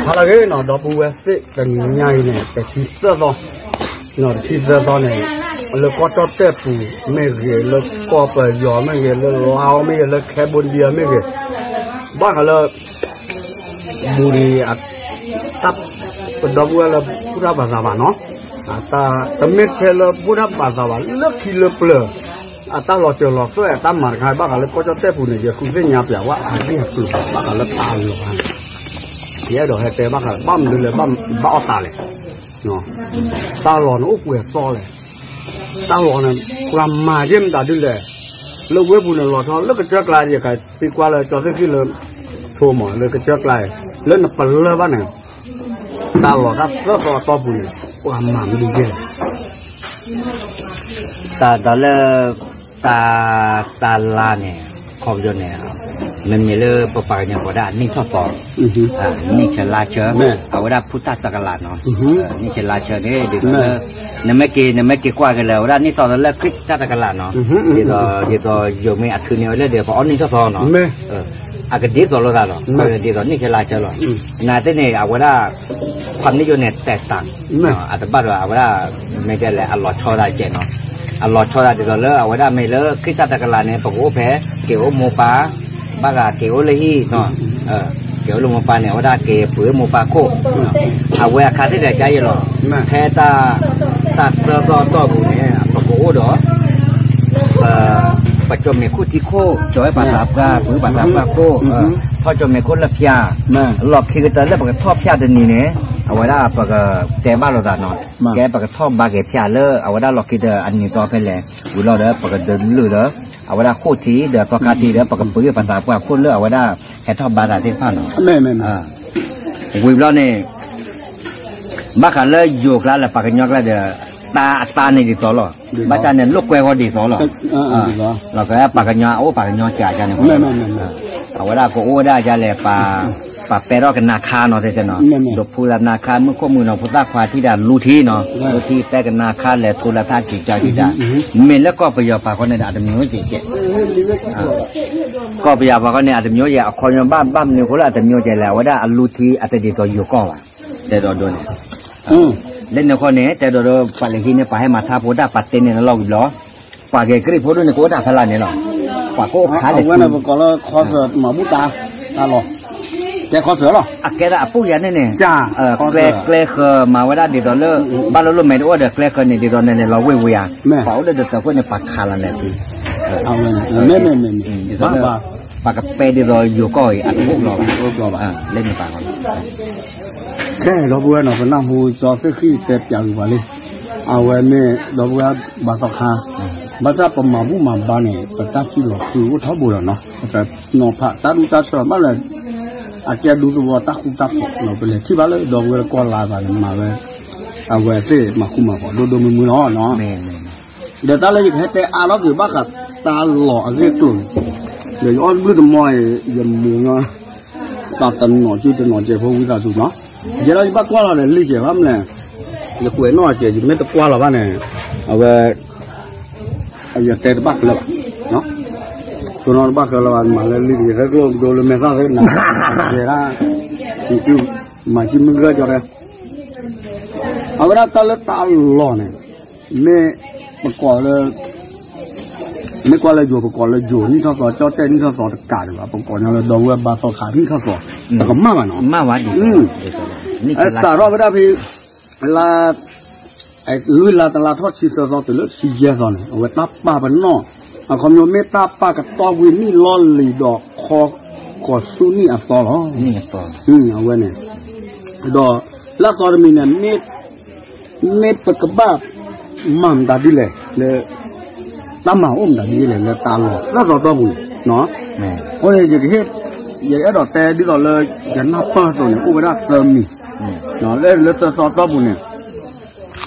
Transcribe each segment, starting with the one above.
ဟါလၢအဂ့ၤနီၤ ဒီပုၢ်ဝဲၢ်သ့ၣ် တနံၤညါအံၤန့ၣ် တဆံသၢသီ, တဆံသၢသီန့ၣ် လၢကီၢ်ကၠီၣ်တဲၣ်ပူၤမ့ၢ်ဂ့ၤ, လၢကီၢ်ပယီၤမ့ၢ်ဂ့ၤ, လၢလါအိမ့ၢ်ဂ့ၤ, လၢ Cambodia မ့ၢ်ဂ့ၤ, ဘၣ်ဃးလၢ ဘူးဒံး တၢ်ပဒီပုၢ်ဝဲၢ်လၢ ဗုဒ္ဓဘာသာဘၣ်နီၤ, တမ့ၢ်ထဲလၢ ဗုဒ္ဓဘာသာ ဘၣ်, လၢခံလၢပျၢၤ အတၢ်လီၤစၢၤလီၤသွဲၣ်အတၢ်မၤတခါ ဘၣ်ဃးလၢကီၢ်ကၠီၣ်တဲၣ်ပူၤန့ၣ် ယဃုသ့ၣ်ညါပျးဝဲအဂ့ၢ်အကျိၤ ဘၣ်ဃးလၢတၢ်လီၤန့ၣ်, ယအဲၣ်ဒိးဟဲတဲဘၣ်ဃး ဘၣ်မနုၤလဲၣ် ဘၣ်အီၣ်တၢ်လဲၣ်, တၢ်လီၤန့ၣ်အိၣ်ပှဲၤသီလဲၣ်, တၢ်လီၤန့ၣ် ပှၤမၤယဲၢ်မတၤဒ်လဲၣ်, လၢဝ့ၢ်ပူၤန့ၣ် လီၤဆီလၢကစၢၢ်ကျါ ယကသံကွၢ်လၢကၠီသ့ၣ်ဃံၣ်လၢ ဆိမိၣ် လၢကစၢၢ်ကျါအံၤ လၢနပလၢၢ်ဘၣ်န့ၣ် တၢ်လီၤတၢ်သၢသီအတီၢ်ပူၤန့ၣ် ပှၤမၤမနုၤလဲၣ်, တၢ်ဒီးလၢ တၢ် တၢ်လါန့ၣ် ခီပညီန့ၣ် မ့မ့ၢ်လၢပပှၤကညီကိးဒၣ်နံၣ်ထီၣ်သီ နံၣ်ဆဲးလါဆၢ, အဝဲဒၣ်ဖုတၢ်တကလးနီၤ, နံၣ်ဆဲးလါဆၢန့ၣ် ဒ်သိးလၢ နမ့ၢ်က့ၤ နမ့ၢ်က့ၤကွၢ်က့ၤလၢ အဝဲဒၣ်နံၣ်ထီၣ်သီလၢခရံာ်တၢ်တကလးနီၤ, ဒ်သိး ဒ်သိးယိၤမ့ၢ်အထုးန့ၢ်ဝဲလၢဒီး ပအီၣ်နံၣ်ထီၣ်သီနီၤ, အကဒ်သိးလိာ်သးလီၤ, ဒ်သိးနံၣ်ဆဲးလါဆၢလီၤ, နာ်သ့ၣ်န့ၣ် အဝဲဒၣ် ဖးမံယိန့ၣ် တဲတၢ် အတဘၣ်ဒီးအဝဲဒၣ် မ့ၢ်တဲလဲၣ် အလီၤဆီသးကဲးနီၤ, အလီၤဆီသးဒ်သိးလၢအဝဲဒၣ်မ့ၢ်လၢခရံာ်တၢ်တကလးန့ၣ် ပကအိၣ်ဖဲ က့ၤအိၣ်မိၢ်ပၢ်, ဘၣ်ဂၤက့ၤအိၣ်လၢဟံၣ်နီၤ, က့ၤအိၣ်လၢမိၢ်ပၢ်န့ၣ် အဝဲဒၣ်က့ၤပှ့ၤမိၢ်ပၢ်ခိၣ်, အဝဲအခါသ့ၣ်တဖၣ်ကါယဲၢ်လီၤ, ဖဲတၢ် တၢ်သၢသီအတီၢ်ပူၤန့ၣ် ပကအိၣ်ဒီး ပကၠီၣ်မဲာ်ခိၣ်ထံခိၣ် ကၠီၣ်ဝဲပှၤသးပှၢ် ပှ့ၤပှၤသးပှၢ်ခိၣ်, ထီၣ်ကၠီၣ်မဲာ်ခိၣ်လၢဖၠါ, လီၢ်ခံကတၢၢ်လၢပကထီၣ်ဖၠါတနံၤန့ၣ် အဝဲဒၣ်ပကတဲဘၣ်လိာ်သးနီၤ, ကဲပကထီၣ်ဘါက့ၤဖၠါလၢအဝဲဒၣ်လီၢ်ခံတၢၢ်အနံၤသီဖဲလဲၣ်, ဝံၤလီၤဒီး ပကဒုးလုာ်ဒီး အဝဲဒၣ်ဃိၣ်ထံဒီးသီခါထံဒီး ပကပှ့ၤပှၤသးပှၢ်ခိၣ်လၢအဝဲဒၣ်ဟဲထီၣ်ဘါသးသ့ၣ်တဖၣ်နီၤ, ဝံၤဘျီန့ၣ် ဘၣ်ဃးလၢယိၤကျါလၢပှၤကညီကျါဒီး တၢ်အတၢ်န့ၣ်ဒ်သိးလီၤ, ဘၣ်ဆၣ်န့ၣ် လိာ်ကွဲဃီဒ်သိးလီၤ, လီၤကပှၤကညီအအိၣ်ပှၤကညီကးန့ၣ်, အဝဲဒၣ်ကအိၣ်ဝဲဒၣ်ဒ်လဲၣ်, ပှၤပဲထီၣ်ကနါခါနီၤတဲတဲနီၤ, ဒိးဖူသးနါခါ မုၢ်ခိၣ်မုၢ်နီၤ ဖိသၣ်ခွါထံၣ်တၢ်လူထံနီၤ, လူထံပဲကနါခါလဲၤထူလၢထါကံၤကၢ်ကံၤတၢ်, မ့ၢ်လၢကီၢ်ပယီၤပာ်ခီန့ၣ်ဒီး အတမံၤအိၣ်ကဲးကဲး ကီၢ်ပယီၤပာ်ခီန့ၣ် အတမံၤအိၣ်ကဲး အခီပညီဘၣ်ဘၣ်မနုၤအဃိလၢအတမံၤအိၣ်ကဲးလဲၣ်, အဝဲဒၣ်အလူထံအတဒ်သိးယိၤကီၢ်ဘၣ်, တဲဒိးဒိန့ၣ် လၢန့ၣ်ဃီန့ၣ် တဲဒိးဒိ ပှၤလဲၤဟံးန့ၢ်ပှၤဟဲမၤထါဖိတၢ်ပာ်တ့ၢ်န့ၢ်လီၤဝံၤဘျီ, ပှၤဂဲၤကရံၣ်ဖိဒိၣ်န့ၣ် ကအိၣ်တၢ်ဖဲလၢ်န့ၣ်လီၤ, ပှၤကအိၣ်ဖးလဲၣ်, အဝဲန့ၣ်ပကိးလၢခီစၢၤမၤဘူၣ်တၢ်, တၢ်လီၤ, တဲခီစၢၤလီၤ, အကဲဒၣ်အပူၤယၤန့ၣ်န့ၣ်, ကျဲကျဲဃၢၤမၤဝဲဒၣ်ဒ်သိးလၢ ဘၣ်လိၣ်လိၣ်မဲာ်တအိၣ်ဒီးကျဲဃၢၤန့ၣ် ဒ်သိးန့ၣ်န့ၣ် လီၤဝ့ၢ်ဝ့ၢ်ဧါ, ပှၤအိၣ်ဒီးတၢ်ဃိန့ၣ် ပှၤခးလီၤန့ၣ်, ဒ်သိးလၢ ပှၤကပဲဒ်သိးယိၤကီၢ်အံၤ အတအိၣ်ဘျီဘၣ်, လၢန့ၣ်ပှၤ ကဲ ဒီပုၢ်ဝဲၢ်နီၤ ပနၢ်ဟူကၠီသ့ၣ်ဃံၣ်တဲပၠးဂ့ၤပှၤလံ, အဝဲမ့ၢ်ဒီပုၢ်ဝဲၢ်ဘါသီခါ, ဘၣ်ဆၣ်ပမၤဘူၣ်မၤဘါန့ၣ် ပတၢ်ထံၣ်လီၤဃုာ်အိၣ်ထီဘိဒီးနီၤ ပတနီၤဖးတၢ်ဒူတၢ်ဆၢဘၣ်လဲၣ်, အကဲဒူသဝီတၢ်ဃူတၢ်ဖိးနီၤ ပလဲၤထံၣ်ဘၣ်လၢဒီပုၢ်ဝဲၢ်တကီၢ်လါဘၣ်န့ၣ် မၤဝဲ အဝဲသ့ၣ်မၤဃူမၤဖိးဒိၣ်ဒိၣ်မုၢ်မုၢ်လီၤနီၤ, ဒီးတၢ်လၢယကဟဲတဲအါထီၣ်က့ၤဘၣ်ဃးတၢ်လီၢ်အဂ့ၢ်အကျိၤန့ၣ်, ဒီးယအီၣ်တဘျုးတမီၢ်အံၤ ယမူၤညီ တၢ်တနီၤစုတနီၤကဲးဖိဝံသးစူၤနီၤ, ယဲဒၣ်ယဘၣ်ကွၢ်လီၤဒီးလံာ်ကဲးဘၣ်မလဲၣ်, ယကွဲးနီၣ်ကဲး ယမ့ၢ်တကွၢ်လီၤဘၣ်န့ၣ်, အဝဲ ယတဲတဘၣ်ဃၢၤလၢၤဘၣ်, တိၢ်နီၣ်တဘၣ်ဃၢၤလၢၤဘၣ် မၤလၢလံာ်ကဲး ဟဲကျိၣ်ဒိလၢမဲာ်သၣ်သ့ၣ်နၤ, ယဲဒၣ် မၤကံမုၢ်ဂၢၢ်ကီးတဲ အဝဲဒၣ်တၢ်လၢတၢ်လီၢ်န့ၣ် မ့ၢ်ပကိးလၢ မ့ၢ်ကွၢ်လၢယိၤ ပကိးလၢယိၤနံၣ်ထီၣ်သီ ကၠီၣ်တဲၣ်နံၣ်ထီၣ်သီတကးဒံးဘၣ် ပကိးညီလၢဒီပုၢ်ဝဲၢ်ဘါသီခါနံၣ်ထီၣ်သီ တကမၣ်ဘၣ်နီၤ, စးထီၣ်ဝဲဒၣ်ဖဲ လါ လွံၢ်လါတလါထီၣ်ဆံသၢသီတုၤလၢဆံယဲၢ်သီန့ၣ် အဝဲတၢ်ပာ်ပနီၣ် အခီပညီမ့ၢ်တၢ်ပာ်ကတီၢ်ဝံၤနံၣ်လီၢ်လံၤဒီးခီ ကီၢ်ဆူနံၣ်အသီလီၤ. အဝဲန့ၣ် ဒီးလၢအသီတမံၤန့ၣ် မ့ၢ်ပကဘၣ်မၤမတၤဒ်လဲၣ်လၢ တၢ်မၤအိၣ်မတၤဒ်လဲၣ်လၢတၢ်လီၢ်သၢသီတီၢ်ပူၤန့ၣ်, အဃိန့ၣ် ယကဟ့ၣ် ယအဲၣ်ဒိးတဲဒ်သိးလၢ ယနၢ်ပၢၢ်အသိးန့ၣ် အိၣ်ဝဲဒၣ်သၢမံၤ လၢလၢသၢသီတီၢ်ပူၤန့ၣ်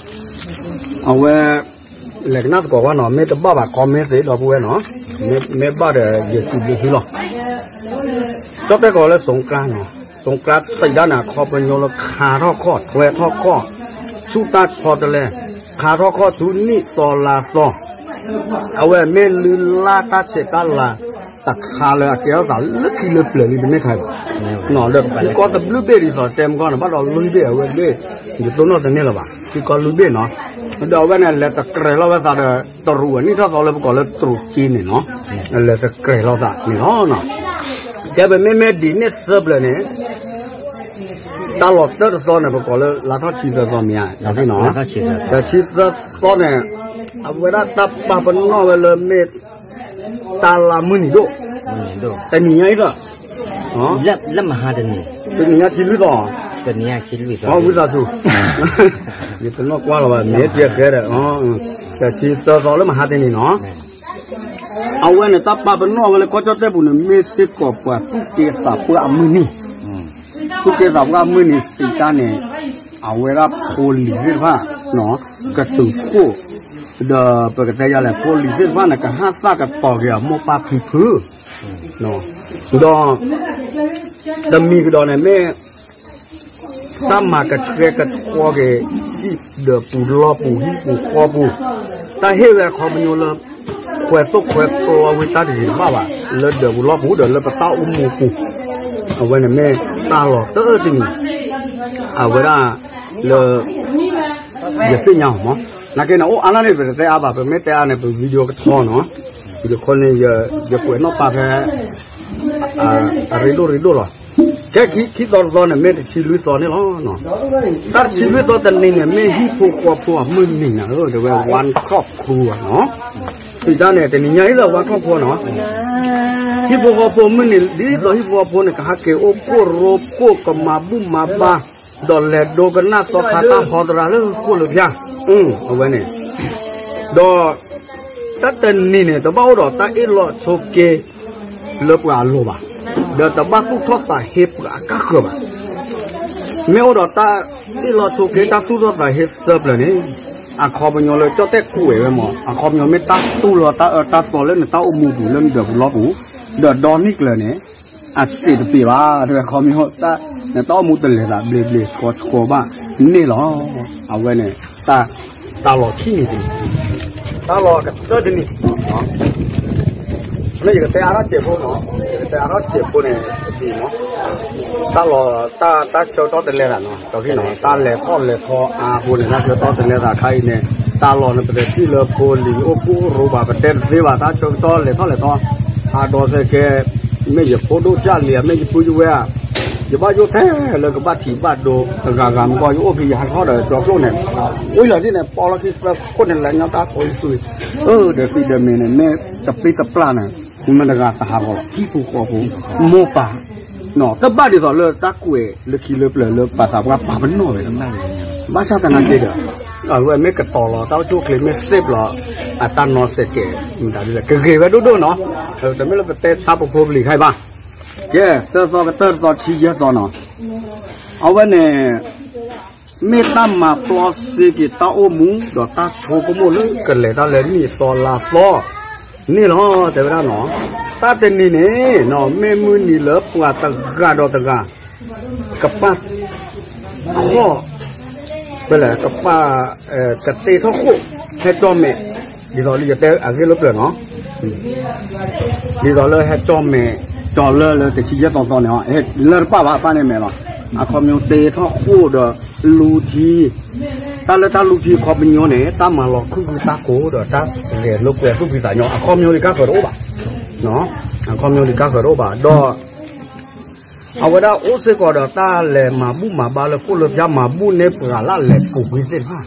အဝဲ လဲၤကနၣ်သကိးကွၢ်နီၤ မ့ၢ်တဘၣ်ဘၣ် comment သ့ဒီပုၢ်ဝဲၢ်နီၤ, မ့ၢ်ဘၣ်ဒီး ယစံးဘျုးသုလီၤ. ကၠီၣ်တဲၣ်ကိးလၢ စူးကါ နီၤ, စူးကါ စံးဒၣ်န့ၣ် အခီပညီလၢခါထီၣ်ခီၣ် ထွဲထီၣ်ခီၣ် ဆူတၢ်ဆီတလဲ ခါထီၣ်ခီၣ်ဆူနံၣ်သီလါသီ, အဝဲမ့ၢ်လုၢ်လၢ်တၢ်ဆဲးတၢ်လၤ တခါလၢအကဲထီၣ်သးလၢခံလၢပျၢၤလံ တမ့ၢ်ခါဘၣ် ဒီးထံကီၢ်တဘျုးဘ့ၣ်ဒ်သိးတဲမကီၢ်န့ၣ် ဘၣ်ဒီးလွံၢ်ဘ့ၣ်အဝဲဘ့ၣ်, ယတိၢ်နီၣ်တန့ၢ်လၢၤဘၣ်, ထံကီၢ်လွံၢ်ဘ့ၣ်နီၤ, ဒီးအဝဲန့ၣ် လဲၤတကြဲးလီၤဝဲသးဒီး တရူးအနံၣ်ထီၣ်သီလၢပကိးလၢတရူးက့န့ၣ်နီၤ, လဲၤတကြဲးလီၤသးန့ၣ်လီၤ. ကဲပမ့မ့ၢ်ဒ်န့ၣ်သၢပျၢၤန့ၣ် တၢ်လီၢ်တၢတသီန့ၣ် ပကိးလၢလါထီၣ်ဆံသၢသီမ့ၢ်ဧါ, ဆံသၢသီန့ၣ် အဝဲဒၣ်တၢ်ပာ်ပနီၣ်ဝဲလၢမ့ၢ် တၢ်လၢမုၢ်နံၤဒိၣ်, တနံၤညါအံၤလီၤ, လၢမဟါတနံၤ, တနံၤညါဆံလွံၢ်သီ, ဝံသးစူၤ, ယတနီၣ်ကွၢ်လီၤဘၣ် မ့ၢ်တဲဃဲဒီး, ဆံသၢသီလၢမဟါတနံၤနီၤ, အဝဲန့ၣ်တၢ်ပာ်ပနီၣ်ဝဲလၢကီၢ်ကၠီၣ်တဲၣ်ပူၤန့ၣ် မ့ၢ်စ့ၢ်ကီးပှၤသူၣ်က့သးပှၢ်အမုၢ်နံၤ သူၣ်က့သးပှၢ်မုၢ်နံၤစံးတၢ်န့ၣ်, အဝဲဒၣ်ဖိလံၤသ့ၣ်တဖၣ် ကတုၤခိၣ်, ဒီးပကတဲယၤလဲၣ် ဖိလံၤသ့ၣ်တဖၣ်န့ၣ် ကဟးသၣ်ကတီၤက့ၤအမိၢ်ပၢ်ဖံဖု, ဒီး တမံၤကဒီးန့ၣ်မ့ၢ် တၢ်မၤကဆှဲကဆှီက့ၤ ဟံၣ်ဒီးပူၤလီၢ်ပူၤ ဟံၣ်ပူၤဃီပူၤ, တၢ်ဟ့ၣ်ဝဲအခီပညီလၢ ခွဲးသိၣ်ခွဲးပျီဝံတၢ်တဂ့ၤတဘၣ်ဘၣ် လၢဒီးပူၤလီၢ်ပူၤဒီးလၢပတၢ်အိၣ်မူပူၤ, အဝဲန့ၣ်မ့ၢ်တၢ်လီၢ်တၢတနံၤ, အဝဲဒၣ်လၢ ယသ့ၣ်ညါအီၤမး, နာ်က့န့ၣ် အိၣ်အါလၢ်န့ၣ် ပတတဲအါဘၣ် ပမ့ၢ်တဲအါန့ၣ် ပ video ကထီနီၤ, video ခီန့ၣ် ယကွဲးနီၣ်ပာ်ဖဲ အရ့ဒိၣ်ရ့ဒိၣ်လီၤ, ကဲခံသီတသီန့ၣ် မ့ၢ်တဆံလွံၢ်သီန့ၣ်လီၤ, တၢ်တဆံလွံၢ်သီတနံၤန့ၣ် မ့ၢ်ဟံၣ်ဖိဃီဖိအမုၢ်နံၤန့ၣ် တဲဝဲ one crop crew နီၤ, စံးတၢ်န့ၣ် တနံၤညါအံၤလၢ one crop crew နီၤ, ဟံၣ်ဖိဃီဖိမုၢ်နံၤ ဒ်သိးဟံၣ်ဖိဃီဖိန့ၣ် ကဟးက့ၤအိၣ်ဖှိၣ်ရိဖှိၣ် ကမၤဘူၣ်မၤဘါ ဒီးလဲၤဒိကနၣ်သီခါတၢ်ဟီသရၣ်လၢဃိၣ်လၢဖၠၣ်, အဝဲန့ၣ်, ဒီး တၢ်တနံၤန့ၣ် တဘၣ်အိၣ်ဒီးတၢ်အ့ၣ်လိာ်ဆိးက့ လၢပှၤအလိၤဘၣ်, ဒီးတဘၣ်သူၣ်ထီၣ်သးဟ့ပှၤအကါဃၢၤဘၣ်, မ့ၢ်အိၣ်ဒီးတၢ်အ့ၣ်လိာ်ဆိးက့ တၢ်သူၣ်ထီၣ်သးဟ့သၢပျၢၤန့ၣ်, အခီပညီလၢကၠီၣ်တဲၣ်ကွဲးဝဲမး အခီပညီမ့ၢ်တၢ်တူၢ်လိာ်တၢ်အၢတၢ်သီလၢနတၢ်အိၣ်မူပူၤလၢနဒီးပူၤလီၢ်ပူၤ, ဒီးဒီနံၣ်ကျၢၤန့ၣ် အစံးတပ့ၤဘၣ် တဲဝဲ အခီပညီ နတၢ်အိၣ်မူတလဲၤသးဘျ့ဘျ့ဆှီဆှီဘၣ်န့ၣ်လီၤ, အဝဲန့ၣ် တၢ်လီၢ်ခံနံၤတနံၤ, တၢ်လီၢ်ကတၢၢ်တနံၤ, လၢယကတဲအါထီၣ်စဲးဖိနီၤ, ယကတဲအါထီၣ်စဲးဖိန့ၣ် တၢ်လီၢ် တၢ်ဆၢကတီၢ်တလဲၤသးနီၤ, တၢ်လဲၤထီၣ်လဲၤထီအါအဃိန့ၣ် တၢ်ဆၢကတီၢ်တလဲၤသးခါအံၤန့ၣ်, တၢ်လီၢ်န့ၣ် ပတထံၣ်လၢဖိလံၤအိၣ်ဖှိၣ်ရိဖှိၣ်ဘၣ် ပတဲတသ့ဘၣ် တၢ်ဆၢကတီၢ်လဲၤထီၣ်လဲၤထီ, အဒိးစဲးကဲ မ့ၢ်ယဖိဒိၣ်ကၢ်လံၤ မ့ၢ်ယပုၢ်ယဝဲၢ်ဧါ, ယဘၣ်ယိၣ်ထဲလၢကဘၣ်ထံၣ်ဘၣ်ဒိ တဂၤဂၤမ့ၢ်ကီ ယအိၣ်ဖဲယဟးထီၣ်ဒီးကၠီကျိၣ်န့ၣ်, ဝံၤလီၤဒ်န့ၣ် ပိာ်လီၤခံသၢခိၣ်န့ၣ် လဲၤညီတၢ်ကိးယုၢ်သူ, အၢ ဒီးသံဒီးမ့ၢ်န့ၣ် မ့ၢ်တပ့ၢ်တပျၢ်န့ၣ် မတၤတဂၤသဟးဂီၤလီၤ ဟံၣ်ဖိဃီဖိ, မိၢ်ပၢ် တဘၣ်ဒ်သိးလၢတၢ်ကွဲးလၢခံလၢပျၢၤလၢပှၤသးပှၢ်ပာ်ပနီၣ်ဝဲ, ဘၣ်ဆၣ်သနာ်က့ဒီး အဝဲမ့ၢ်ကတီၤလီၤတၢ်အိၣ်ဆူၣ်အိၣ်ချ့ မ့ၢ်စ့ၢ်ပျီ အတၢ်နီၣ်စဲးကဲး မတၤဒ်လဲၣ် ကဂ့ၤဝဲဒိၣ်ဒိၣ်နီၤ, တမ့ၢ်လၢပတဲဆါပဖိပလံၤခါအံၤဘၣ်, ကဲ သၢသီကတၢၢ်တသီ ဆံယဲၢ်သီနီၤ, အဝဲန့ၣ် မ့ၢ်တၢ်မၤပျီစ့က့ၤတၢ်အိၣ်မူ ဒီးတၢ်ဆိကမိၣ်လၢကလဲၤတၢ်လၢနံၣ်သီလါသီန့ၣ်လီၤ တဲဝဲဒၣ်နီၤ, တၢ်တနံၤန့ၣ်နီၤ မ့ၢ်မုၢ်နံၤလၢပှၤတဂၤဒီးတဂၤ ကပာ်ထီၣ် ဖဲလဲၣ် ကပာ် ကတ့ထီၣ်ဃိၣ် ဟဲကၠီၣ်မဲာ် ဒ်သိးလၢယတဲအဂ့ၢ်လၢပျၢၤနီၤ, ဒ်သိးလၢဟဲကၠီၣ်မဲာ် ကၠီၣ်လၢလၢတဆံယဲၢ်သီသီန့ၣ် လၢတပာ်ဘၣ် ပာ်န့ၢ်မဲာ်လီၤ, အခီပညီတ့ထီၣ်ဃိၣ်ဒီးလူထံ တၢ်လၢတၢ်လူထံအခီပညီန့ၣ် တၢ်မၤလီၤခုၣ်ဃုတၢ်ကိၢ်ဒီးတၢ်ဂဲၤလိာ်ကွဲသူၣ်ဖှံသးညီ အခီပညီဒံးကါဃၢၤတအိၣ်ဘၣ်, အခီပညီဒံးကါဃၢၤတအိၣ်ဘၣ် ဒီး အဝဲဒၣ်အိၣ်စ့ၢ်ကီးဒီးတၢ်လဲၤမၤဘူၣ်မၤဘါလၢဃိၣ်လၢဖၠါ မၤဘူၣ်န့ၢ်ပှၤလၢအလဲၤပူၤကွံာ်သ့ၣ်တဖၣ်,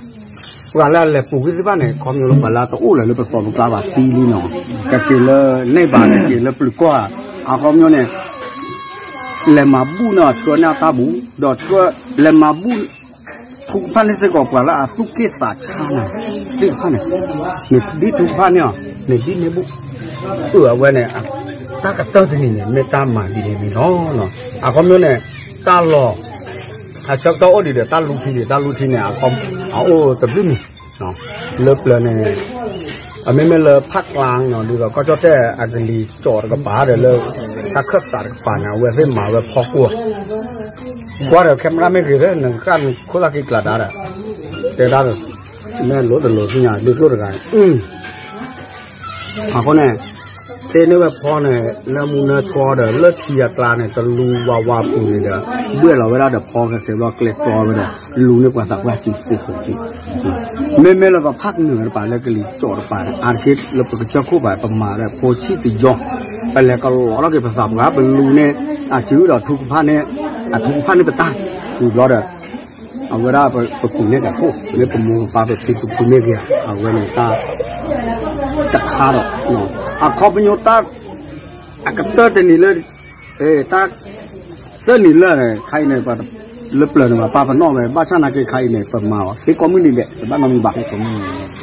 ပှၤလၢအလဲၤပူၤကွံာ်သ့ၣ်တဖၣ်န့ၣ် ခီပညီလၢပှၤလၢတအိၣ်လၢၤလၢပသီပကျါဘၣ်သံလံနီၤ, ကက့ၤလၢန့ၢ်ဘၣ် ကက့ၤလၢပျုၤကီၢ်ဧါ, အခီပညီန့ၣ် လဲၤမၤဘူၣ်န့ၢ်အီၤဆှၢန့ၢ်အတၢ်ဘူၣ် ဒီးဆှၢ လဲၤမၤဘူၣ် ထူကဖၣ်န့ၣ်စ့ၢ်ကီးပှၤလၢအသူၣ်က့ၣ်သးဆါနၤသ့ၣ်တဖၣ်န့ၣ်, မ့ၢ်ဒ်ထူကဖၣ်န့ၢ်အီၤ မ့ၢ်ဒ်န့ၣ်ဘူၣ်, အဝဲန့ၣ် တၢ်ကတၢၢ်တနံၤန့ၣ် မ့ၢ်တၢ်မၤဒ်န့ၣ်လီၤ, အခီပညီန့ၣ် တၢ်လီၢ် အဆၢကတီၢ်အိၣ်ဒံးဒီးတၢ်လူထံဒံး တၢ်လူထံန့ၣ် အအိၣ်တဘျုးမံၤ လၢပျၢၤန့ၣ် အမ့မ့ၢ်လၢဖးကျါနီၤ ဒ်သိးကီၢ်ကၠီၣ်တဲၣ်အကလံၤကၠီၣ်တကပၤဒီးလၢ တၢ်ခၢၣ်သးတကပၤန့ၣ် အဝဲသ့ၣ်မၤဝဲဖီခိၣ်, ကွၢ်ဒီး camera မ့ၢ်ဂ့ၤလၢ နကၢ်နခိၣ်သၣ်က့ၤကျးဒါဒီး တဲဒၣ် မ့ၢ်လိၣ်တလိၣ်သ့ၣ်ညါ ဒုးကျိၣ်တဂၤ အဃိန့ၣ် သ့န့ၢ်ဝဲဖီန့ၣ် နၢမူနၢဆှီဒီး လၢထံအကျါန့ၣ် တလူၤဝးဝးပူၤန့ၣ်ဒီး ဘှဲၣ်လီၤဝဲဒၣ်ဒီးဖီကဲဘျီကျဲကျီဝဲဒီး လူၤန့ၢ်ပှၤသးပှၢ်စုပူၤဃီစု မ့မ့ၢ်လၢပဖးနုာ်တပၤလၢကလံၤစိးတပၤန့ၣ် အါတက့ၢ်လၢပကစၢၢ်ခိၣ်ဘၣ် ပမၤဒီးဖိဆံးတယီ ပလဲၤကလီၤထီၣ်က့ၤပသးပှၢ် ပလူၤန့ၢ် အစုဒီးထူကဖၣ်န့ၣ် အထူကဖၣ်န့ၣ်ပတၢ် ဝံၤဘျီဒီး အဝဲဒၣ်ပပူၤန့ၢ်က့ၤခိၣ် မ့ၢ်ပမိၢ်ပပၢ်ပဖံပဖုမ့ၢ်ဂ့ၤ အဝဲန့ၣ်တၢ် တခါဒီး အခီပညီတၢ် အကတၢၢ်တနံၤလၢ တၢ် သၢနံၤလၢာ်န့ၣ် ခါအံၤန့ၣ် လၢပျၢၤန့ၣ် ပပာ်ပနီၣ်ဝဲ ဘၣ်ဆၣ်နာ်က့ခါအံၤန့ၣ် ပမၤအီၤ သ့ကိးမုၢ်နံၤဒဲး တဘၣ်နီတမံၤဘၣ်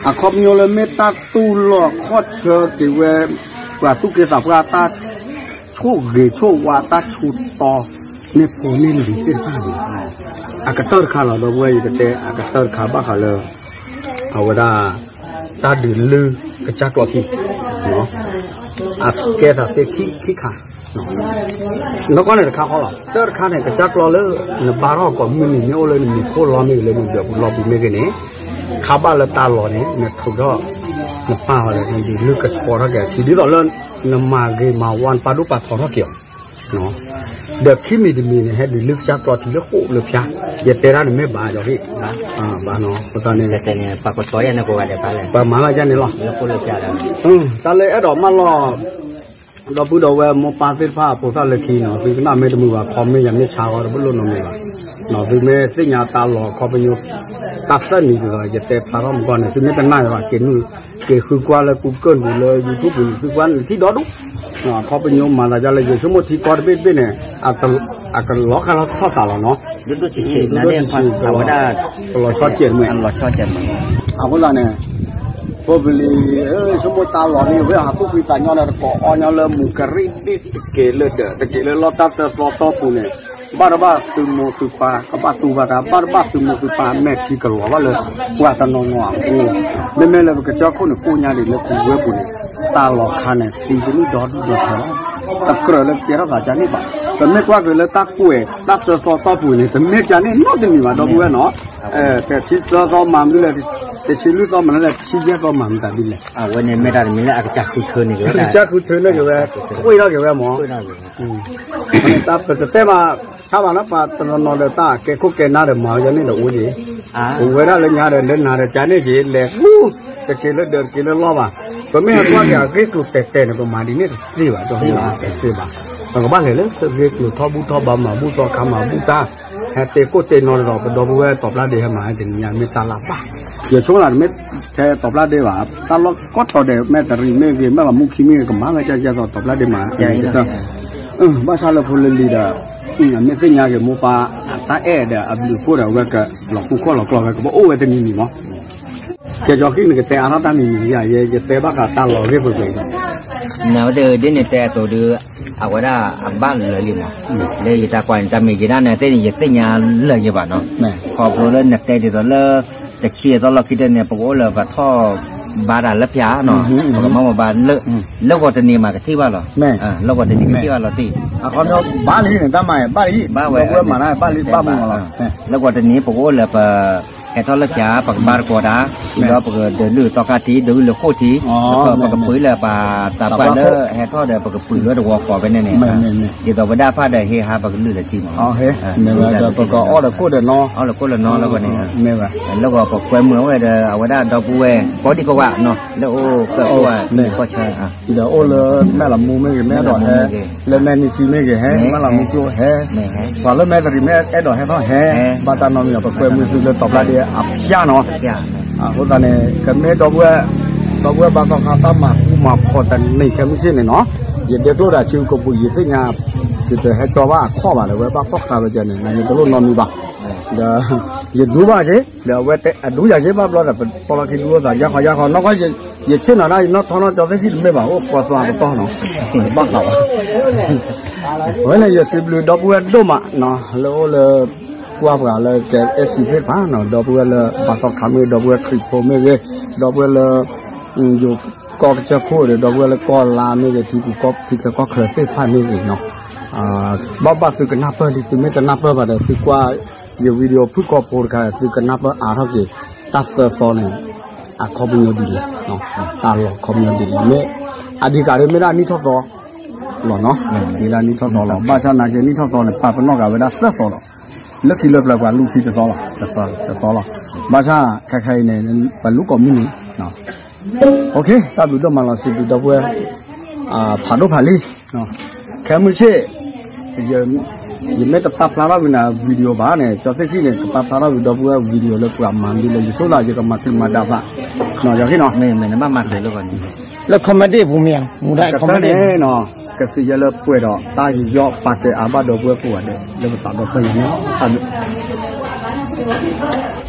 အခီပညီလၢမ့ၢ်တၢ်တူၢ်လိာ်ခီၣ်ဆၢက့ၤဝဲ ပှၤသူၣ်က့သးပှၢ်တၢ် ဆိၣ်ဂ့ၤဆိၣ်ဝါတၢ်ဆူးတီ မ့ၢ်ဖိမ့ၢ်လံၤသ့ၣ်တဖၣ်န့ၣ် အကတၢၢ်တခါလီၤ ဒီပုၢ်ဝဲၢ် ယကတဲအကတၢၢ်တခါဘၣ်ဃးလၢ အဝဲဒၣ် တၢ်ဒုးလုၢ်ကစၢ်ကျီထံ အကဲသးသ့ခံခံခါ နီၢ်ကီၢ်န့ၣ်တခါဃီလီၤ တၢၢ်တခါန့ၣ် ကစၢ်ကျီလၢ နဘါထီၣ်ကိးမုၢ်နံၤမ့ၢ်အိၣ်လၢနမံၤခိၣ်လီမ့ၢ်ဂ့ၤ လၢနဒၢးပူၤလီပူၤမ့ၢ်ဂ့ၤန့ၣ် ခါဘၣ်လၢတၢ်လီၢ်န့ၣ် နထုးထီၣ် နပာ်အီၤဒီး နဒုးလုၢ်ကထီထီၣ်က့ၤ ထံဒ်သိးလၢ နမၤဂ့ၤမၤဝါနပာ်ဒိၣ်ပာ်ထီထီၣ်က့ၤအီၤ ဒီးခံမံၤတမံၤန့ၣ် ဟဲဒုးလုၢ်ကစၢ်ကျီထံလၢဃိာ်လၢဖၠါ ယတဲဒၣ်န့ၣ်မ့ၢ်ဘၣ်ဒီး ဘၣ်နီၤ ပသးန့ၣ် ပမၤဘၣ်ယၤန့ၣ်လီၤ တၢ်လၢအဲၣ်ဒိးမၢလီၤ ဒီပုၢ်ဒီဝဲၢ်မိၢ်ပၢ်သ့ၣ်တဖၣ် ဖိသၣ်လၢခံနီၤ သုကနၣ်မ့ၢ်တမုာ်ဘၣ် comment ယၤမ့ၢ်ဆါဃီ တဘၣ်လိၣ်နီတမံၤဘၣ် သုမ့ၢ်သ့ၣ်ညါတၢ်လီၤခီပညီ တၢ်သၢနံၤဒ်သိး ယတဲဖျါထီၣ်မူကီၢ်န့ၣ် သုမ့ၢ်တနာ်ဘၣ် က့ၤနုာ် က့ၤဃုကွၢ်လၢ Google ပူၤလၢ YouTube ပူၤန့ၣ် သုကွၢ်န့ၣ်ထံၣ်ဒီဒူၣ် ခီပညီမၤသးဒ်လၢယဆိကမိၣ်ထံကီၢ်တဘ့ၣ်တဘ့ၣ်န့ၣ် အကလီၤဃာ်လီၤထီၣ်သးလီၤနီၤ ဒူဒူဆံးဆံး ကလီၤဆီကဲးမ့ၢ် အဃိသတးန့ၣ် ဖိပလံၤ ဆိကမိၣ်တၢ်လီၢ်န့ၣ် ဝဲဟးသူၣ်ဖှံသးညီဒီးတကိးအီညီလၢမူကရံၣ်ဒ်တက့ၤလၢဒၢး တက့ၤလၢလီၢ်တၢ်သၢသီတီၢ်ပူၤန့ၣ် ဘၣ်တဘၣ်သုးမိၢ်သုးပၢ် ကဘၣ်တူၢ်ဘၣ်တၢ် ဘၣ်တဘၣ်သုးမိၢ်သုးပၢ်မဲာ်ထံကလီၤဘၣ်လၢ ပှၤတနီၤနီၤအအိၣ် မ့မ့ၢ်လၢပကစၢၢ်ခိၣ်န့ၣ် ကိၣ်ညါဒံးလၢပဝဲပူၤန့ၣ် တၢ်လီၤခါန့ၣ် သံတနံၣ်ဒီဒူၣ်ဒီထၢလီၤ တကြၢးလၢကဲထီၣ်သးကန့ၣ်ဘၣ် ပမ့ၢ်ကွၢ်က့ၤလၢတၢ်ကွဲး တၢ်သၢသီတီၢ်ပူၤန့ၣ် တမ့ၢ်ကန့ၣ်နီတမံၤဘၣ် ဒီပုၢ်ဝဲၢ်နီၤ တဆံသၢသီမၤမနုၤလဲၣ် တဆံလွံၢ်သီမၤမနုၤလဲၣ် တဆံယဲၢ်သီမၤမနုၤတၢ်ဒ်လဲၣ် အဝဲန့ၣ်မ့ၢ်တၢ်တမံၤလၢအကစၢ်ဃုထၢန့ၣ် ကစၢ်ဃုထၢန့ၢ်က့ၤဝဲ ဃ့ၢ်ထီၣ်က့ၤဝဲမၢ် တၢ်ပတတဲမး ဆါဘၣ်လၢပှၤတနီၤနီၤဒီးတၢ်ကဲခိၣ်ကဲနါဒီးမၤဝဲန့ၣ်ဒီးအိၣ်က့ၤ ပဝဲဒၣ်လၢညါဒီး လၢနၤဒီးကန့ၣ်က့ၤ လဲၤဃူ တက့ၤလၢဒၢးတက့ၤလၢလီၢ်ဘၣ် ပမ့ၢ်ဟဲကွၢ်က့ၤအဂ့ၢ်ကျိၤတဲာ်တဲာ်န့ၣ် ပမၤဒ်န့ၣ်တသ့ဘၣ် ဒီးတသ့ဘၣ် ပကဘၣ်လဲၤလၢဂ့ၢ်ကျိၤထီၣ်ဘူၣ်ထီၣ်ဘါ မၤဘူၣ်သီခါမၤဘူၣ်တၢ် ဟဲတ့ကိၣ်တ့နီၤဒီး ပဒီပုၢ်ဝဲၢ်တီၤပျၢ်ဒ့ဟဲမၤဟဲတနံၤညါမ့ၢ်တၢ်လၢဘၣ် ယဆိကမိၣ်လၢတမ့ၢ်ထဲတီၤပျၢ်ဒ့ဘၣ် တၢ်လီၢ်ကိးတီၤဒဲး မဲၣ်တရံးမ့ၢ်ဂ့ၤ မဲၣ်လီၤမူခံမ့ၢ်ဂ့ၤ ကမၤဝဲကဲကဲသိးတီၤပျၢ်ဒ့မး ဘၣ်ဆၣ်လၢဖိလၢလံၤဒီး မ့ၢ်သ့ၣ်ညါက့ၤမိၢ်ပၢ် တၢ်အဲၣ်ဒီးအဘျုးအဖှိၣ်ဒီး အဝဲကလီၤကူၣ်ခီၣ်လီၤကျီဝဲ ကဘၣ်အိၣ်ဝဲတနံၤနံၤမး ကဲကီခံနကတဲအါထီၣ်တၢ်မံၤမံၤယၤ ယဲယတဲဘၣ်ဃးတၢ်လီၤဂ့ၢ်ပှဲၤပှဲၤ နဝဲတဒ်န့ၣ်တဲအသိးဒီး အဝဲဒၣ်အဘၣ်လၢာ်လံမး လၢယတၢ်ကွၢ်န့ၣ် တၢ်မ့ၢ်ယဲဒၣ်န့ၣ်သ့ၣ်န့ၣ် ယသ့ၣ်ညါလၢာ်ယဲဘၣ်နီၤ ခီဖျိလၢနတဲဒ်သိးလၢ တဆံအသီလီၢ်ခံတၢၢ်န့ၣ် ပကအိၣ်လၢပှၤထီၣ်ဘါတၢ်လၢဖၠါနီၤ ပကမၤမၤဘၣ် လၢဂီၤတနံၤမးကထံၣ်ဘၣ်လီၤ လၢဂီၤတနံၤကထံၣ်ဘၣ်လီၤတံၢ် အခီပညီဘၣ်လံန့ၣ် တၢ်မၤဘၣ်လံ ဘၣ်ဝဲ ပဝဲမၤတၢ်ဘၣ်လံဘၣ်မုာ်လီၤ လၢဂီၤတနံၤပကအိၣ်လၢပ ဟဲထီၣ်လၢဖၠါ ပကဘါတကိးတၢ် ဒီးပကဒၢးလုၢ်သီခါထံး ဒၢးလုၢ်လၢဃိၣ်ထံး ပကပှ့ၤလၢပှၤသးပှၢ်လၢဟဲထီၣ်ဒီး ပကပှ့ၤလၢတဝီဃီဖဲန့ၣ်န့ၣ် ဒ်သိးဝဲဒၣ်ဖၣ်ဒီးဟ့ဟးပကလုၢ်လၢထံမး ပကအီၣ်ဒီးကိၣ်ဒီးနီ အီၣ်ဒီးကိၣ်လၢနီလၢဂီၤန့ၣ် လၢဂီၤပကွဲမုာ်ဝဲဒီး အဝဲဒၣ်ဒီပုၢ်ဝဲၢ် ကိးဒံကိးဂၤနီၤ လၢအိၣ်ကၢၢ်ကိၢ် ဒီးအိၣ်လၢမဲၣ်လီၤမူမ့ၢ်ဂ့ၤ မ့ၢ်အဲၣ်ဒိးဟဲ လၢမဲၣ်နံၤဆံမ့ၢ်ဂ့ၤ ဟဲ မဲၣ်လီၤမူကၠိဟဲ ပှၤလၢမဲၣ်တရံးမ့ၢ်အဲၣ်ဒိးဟဲထီၣ်ဟဲ ဘၣ်တၢ်နီတမံၤ ပကွဲမုာ်သုလၢတီၤပျၢ်ဒ့အဖၠါနီၤ အဃိသတးန့ၣ် ကမ့ၢ်ဒီပုၢ်ဝဲၢ် ဒီပုၢ်ဝဲၢ်ဘၣ်သီခါတၢ်မၤဃူမၤဖိးတနံၤခဲမုၢ်ဆ့ၣ်န့ၣ်နီၤ ယဒဲကျိၣ်ဒီးအစုကပူၤ ယသ့ၣ်ညါ ယတဟဲကၠီဘၣ်အခီၣ်ဘၣ်ဒီး ဝဲဘၣ်ဖီၣ်ဃာ်ဝဲကန့ၣ် နယတလိၣ်နီတမံၤဘၣ် ဒီး ယဒူဘၣ်က့ၤ ဒီးအဝဲအဒူယၤက့ၤဘၣ်ဘျီဒီး ပပီလီၤခံဒူအိၣ်သးယါခီယါခီ နီၢ်ကီၢ် ယဆ့ၣ်နီၤဒၣ်ယနီၢ်ထီနီၢ်ကၠီသ့ၣ်ခံတမ့ၢ်ဘၣ် အိၣ်ကွီသွါကတီၢ်နီၤ ဘၣ်ဃးဘၣ် အဝဲန့ၣ် ယစံးဘျုးဒီပုၢ်ဝဲၢ်ဒိၣ်မး လၢအိၣ်လၢ ကွၢ်ပှၤလၢကဲအဲၣ်စံသ့ၣ်တဖၣ်နီၤ ဒီပုၢ်ဝဲၢ်လၢဘၣ်သီခါမ့ၢ်ဂ့ၤ ဒီပုၢ်ဝဲၢ်ခရံာ်ဖိမ့ၢ်ဂ့ၤ ဒီပုၢ်ဝဲၢ်လၢ ယိၤကီၢ်ကစၢၢ်ခိၣ်ဒီး ဒီပုၢ်ဝဲၢ်လၢကီၢ်လါမ့ၢ်ဂ့ၤ ထံပူၤကီၢ်ထံချၢကီၢ်ချၢသ့ၣ်တဖၣ်မ့ၢ်ဂ့ၤနီၤ ဘၣ်ဘၣ်သုကနၢ်ပၢၢ်လံ သုမ့ၢ်တနၢ်ပၢၢ်ဘၣ်ဒီး သုကွၢ်ယ video ဖုၣ်ကိာ်ဖိတခါ သုကနၢ်ပၢၢ်အါထီၣ်က့ၤ တၢ်သၢသီန့ၣ် အခီပညီဒ်လဲၣ် တၢ်လီၤခီပညီဒ်လဲၣ် မ့ၢ် အဒံးကးဒ်မ့ၢ်ဒၣ်နံၣ်ထီၣ်သီလီၤနီၤ, မ့ၢ်ဒၣ်နံၣ်ထီၣ်သီလီၤ. ဘၣ်ဆၣ်နာ်က့နံၣ်ထီၣ်သီန့ၣ် ပာ်ပနီၣ်ကးဝဲဒၣ်သၢသီလီၤ. လၢခံလၢပျၢၤပှၤလူၤခံတသီလီၤ, တသီလီၤ. ဘၣ်ဆၣ်ခဲခါအံၤန့ၣ် ပလူၤကိးမုၢ်နံၤ တၢ်ဘျုးဒိၣ်မးလီၤ စံးဘျုးဒီပုၢ်ဝဲၢ် ဖးဒိၣ်ဖးလံ. ခဲမုၢ်ဆ့ၣ် ယမ့ၢ်တပာ်ဖျါထီၣ်ဝံၤနၤ video ဘၣ်န့ၣ် ကၠီသ့ၣ်ခံန့ၣ် ကပာ်ဖျါထီၣ်ဝံၤဒီပုၢ်ဝဲၢ် video လၢပှၤမၤမံၤလၢယဆိကမိၣ် ယကမၤချံမၤဒါသး ယီၤခံနီၤ မ့ၢ်မ့ၢ်နဘၣ်မၤချံလၢ လၢ comment မူဒါ comment န့ၣ်နီၤ ကစံးယဲလၢပှဲၤဒီးတၢ်ယူးယီၣ်ပာ်ကဲအါဘၣ်ဒီပုၢ်ဝဲၢ်ကိးဂၤဒဲး လၢပသးဒီဖျၢၣ်ညါန့ၣ် တၢ်ဘျုး